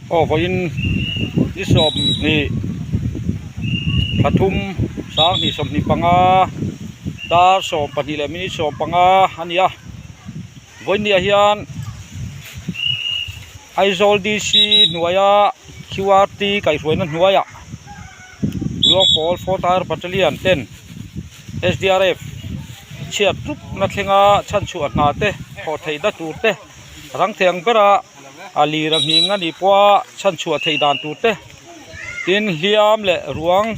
Aw vawiin ni sawmhnih pathum sanghnih sawmhnih panga dar sawm pahnih leh minute sawm panga a ni a vawiin ni ah hian Aizawl D_C hnuaia Q_R_T kaihhruaina hnuaiah Luangpawl Fourth Air Battalion ten S_D_R_F chhiat rup na thlenga chhanchhuah hna te thawh theih na tur te rang thei ang bera a lir a nghing a nih pawha chhanchhuah theih dan tur te tin hliam leh ruang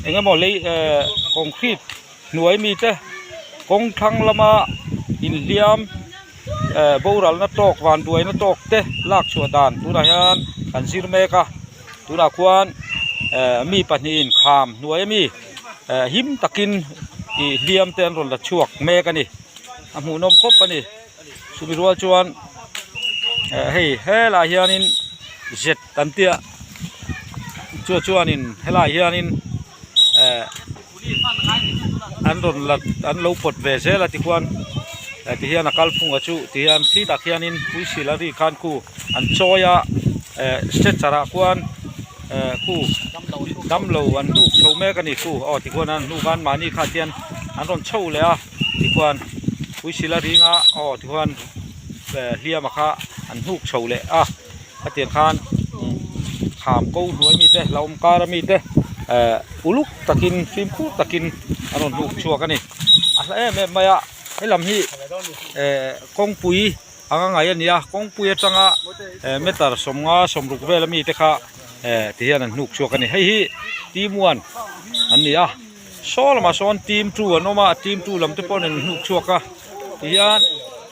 eng emaw lei ehh concrete hnuai mi te kawng thlang lama inhliam ehh boralna tawk vanduaina tawk te lak chhuah dan tunah hian kan zir mek a tunah khuan ehh mi pahnihin kham hnuai ami ehh him takin ih hliam te an rawn la chhuak mek a ni a hmuhnawm khawp a ni. Chumi rual chuan eh hei helaiah hianin zet an tia chu chuanin helaiah hianin eh an rawn la an lo pawt ve zel a tikhuan eh tihian a kalphunga chu tihian khitah khianin puisil a ri khan khu an chawi a eh stretcher ah khuan eh khu damlo an hnuk chho mek a ni khu aw tikhuan an hnuk a anmahni kha tian an rawn chho leh a. Tikhuan puisila ringa aw tikhuan eh hliam a kha an hnuk chho leh a hetiang khan kham ko hnuai mite hlauhawm kar ami te eh uluk takin fimkhur takin an rawn hnuk chhuak a ni a hla em em mai a helam hi eh kawngpui anga ngaih a ni a kawngpui atanga eh meter sawmnga sawmruk vel ami te kha eh tihian an hnuk chhuak a ni hei hi team one an ni a. Saw lamah sawn team two an awm a team two lam te pawh an hnuk chhuak a tihian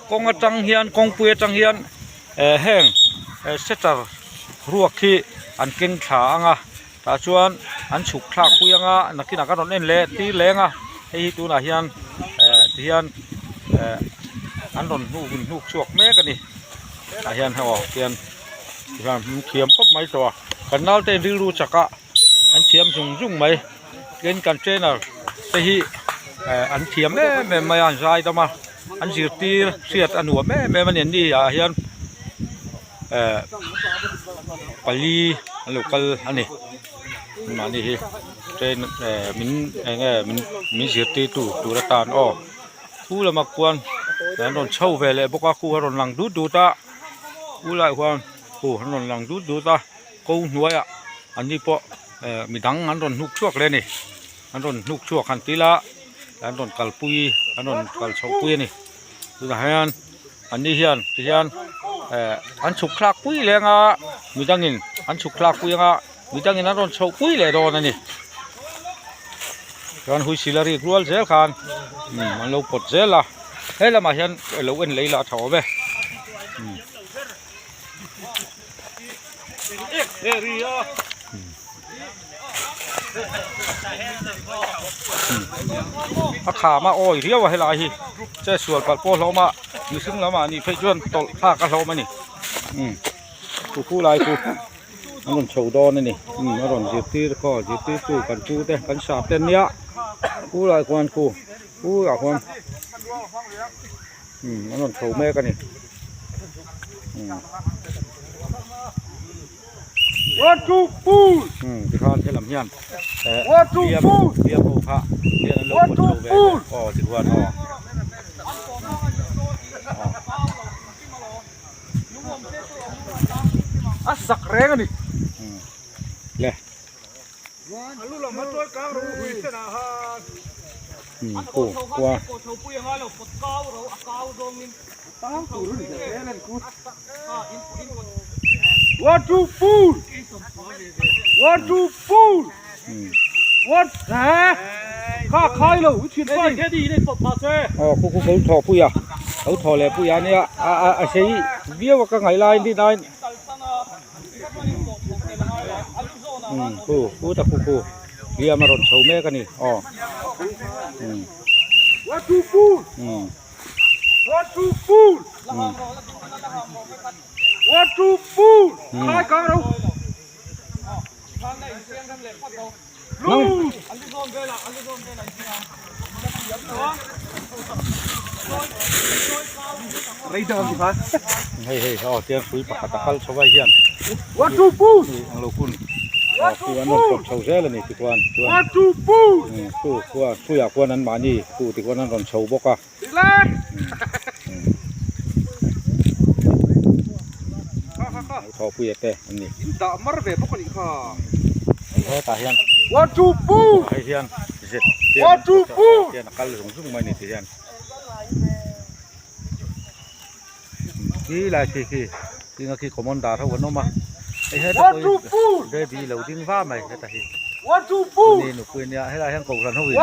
kawng atang hian kawngpui atang hian eh heng eh setter ruak hi an keng thla ang a tah chuan an chhuk thlak pui ang a nakinah kan rawn en leh tir leng a hei hi tunah hian eh tihian eh an rawn hnuk in hnuk chhuak mek a ni tah hian hei aw tihian tihian an thiam khawp mai tawh a kan naute in rilru chak a an thiam zung zung mai. Tin kan trainer te hi eh an thiam em em mai a an zai dam a an zirtir hriat a nuam em em a ni an ni ah hian eh pali an lo kal a ni mahni hi train eh min eng nge min min zirtir tu tur atan aw khu lamah khuan an rawn chho ve leh bawk a khu a rawn lang dut dut a khu laiah khuan khu an rawn lang dut dut a. Ko hnuaiah an ni pawh eh midang an rawn hnuk chhuak leh a ni an rawn hnuk chhuak han ti ila an rawn kalpui an rawn kal chhoh pui a ni tunah hian an ni hian ti hian eh an chhuk thlak pui leng a midangin an chhuk thlak pui ang a midangin an rawn chhoh pui leh dawn a ni chuan huisil a rik rual zel khan an lo pawt zel a he lamah hian lo en lei lah a tha awm e. A kham a awi riau a helai hi che sual palh pawh hlawm a mihring lamah nih phei chuan tawlh thlak a hlawm a ni umm chu khu lai chu an rawn chho dawn a ni umm a rawn zirtir khaw zirtirtu kan pu te kan sap te an nia khu lai khuan khu khu ah khuan umm an rawn chho mek a ni umm umm tikhan helam hian eh hliam hliam ho kha hian an lo pawt chho ve aw tikhuan aw A sak reng a ni. Umm le. Aw khu khu lo thaw pui a lo thaw leh pui a nia a a a sei viau a ka ngaih lai ni nain. Umm khu khu ta khu khu hliam a rawn chho mek a ni aw umm umm umm nang. Hei hei aw tiang hrui pakhat a kal chho a hian ang lo hun aw khu an rawn pawt chho zel a ni tikhuan chuan khu khuan hruiah khuan an mahni khu tikhuan an rawn chho bawk a. Thawhpuia te an ni. Hetah hian hei hian zet hian a kal zung zung mai a ni ti hian khi lai khi khi tinga khi commander ho an awm a hei hetah pawh hi baby lo ding va mai heta hi ni nupui ania helaiah hian kohhran ho in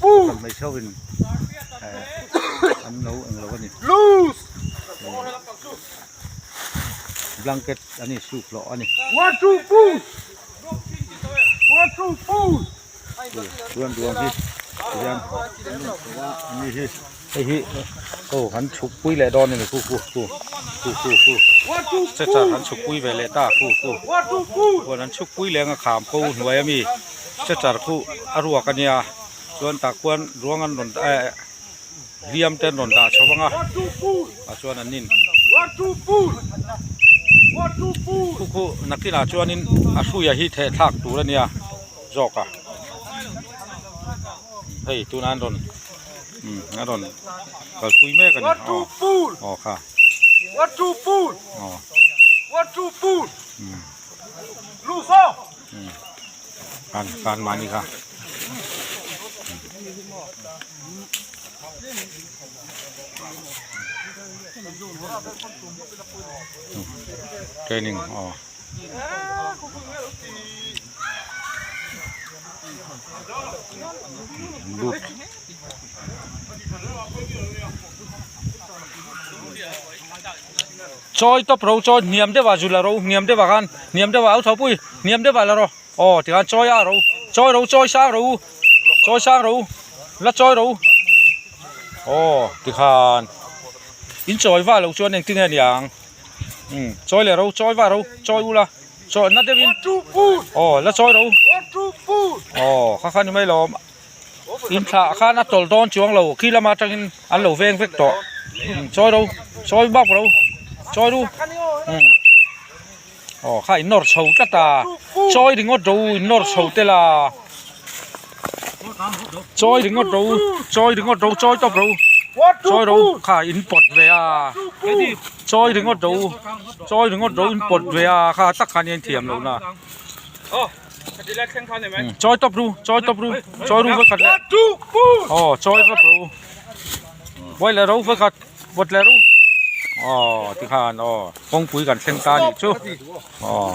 kohhran hmeichhe ho in eh an lo englo a ni blanket an insuk hlawh a ni. Chuan ruang hi tihian ani hi hei hi aw han chhuk pui leh dawn a ni khu khu khu khu khu khu stretcher han chhuk pui ve leh ta khu khu huan an chhuk pui leh anga kham ko hnuai ami stretcher khu a ruak ania chuan tah khuan ruang an rawn eh hliam te an rawn dah chho ang a ah chuan an in khu khu nakinah chuanin a hruia hi theh thlak tur a nia zawk a hei tuna an rawn umm an rawn kalpui mek a ni aw aw kha aw umm umm khan khan mahni kha. Training aw. Lut. Chawi tawp ro chawi hniam deuh ah zu la ro hniam deuh ah khan hniam deuh ah au tho pui hniam deuh ah la ro. Aw tikhan chawi a ro chawi ro chawi sang ro chawi sang ro la chawi ro aw tikhan in chawi vah loh chuan engtin nge niang umm chawi leh ro chawi vah ro chawi ula chawi na deuhin aw la chawi ro aw kha kha ni mai lawm in thlah khan a tawlh dawn chuang lo khi lama atangin an lo veng vek tawh chawi ro chawi bak ro chawi ru umm. Aw kha in nawr chho tlat a chawi ringawt ro in nawr chho tel a chawi ringawt ro chawi ringawt ro chawi tawp ro chawi ro kha in pawt ve a chawi ringawt ro chawi ringawt ro in pawt ve a kha tak khan hian thiam lo na chawi tawp ru chawi tawp ru chawi ru vekhat leh aw chawi vek ro vawi leh ro vekhat vawt leh ro aw tikhan aw. Kawngpui kan thleng ta a nih chu aw.